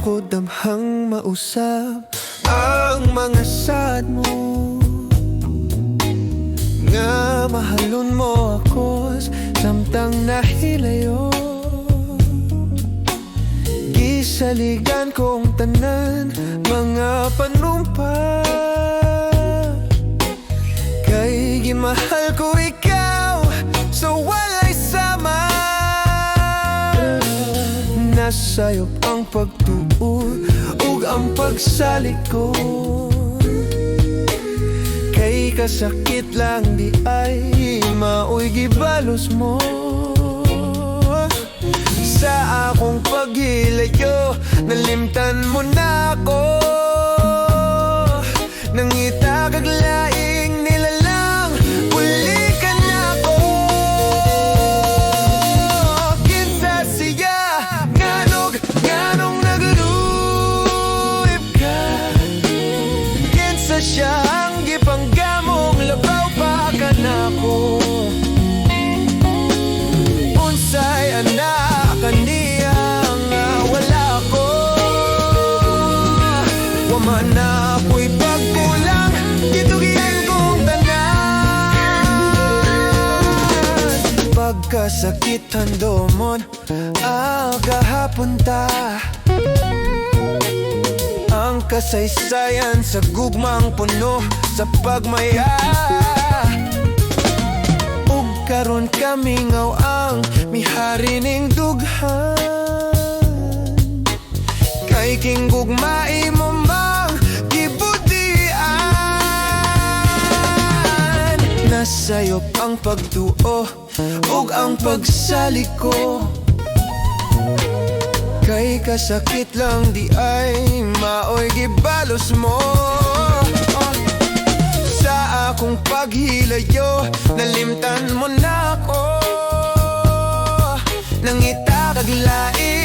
Nako damhang mausab ang mga saad mo nga mahalon mo ako samtang nahilayo. Gisaligan kong tanan mga panumpa kay gimahal ko ikaw, so walay sama. Nasayop ang pagtuo ug ang pagsalig ko kay kasakit lang diay maoy gibalos mo. Sa akong paghilayo, nalimtan mo na ako. Nangita kag laing nilalang, bulikan ako. Kinsa siya? Nganong nagluib ka? Kinsa siya ang gipanggamong labaw pa kanako? Unsay anak kaniya nga wala ko? Wa man ako'y pagkulang, gitugian kong tanan. Pagkasakit handomon, gahapon ta ang kasaysayan sa gugmang puno sa pagmaya. Ug karon kamingaw ang mihari ning dughan kay king gugma imo mang gibudian. Nasayop ang pagtuo ug ang pagsalig ko kay kasakit lang diay maoy gibalos mo. Sa akong paghilayo, nalimtan mo na ako. Nangita kag laing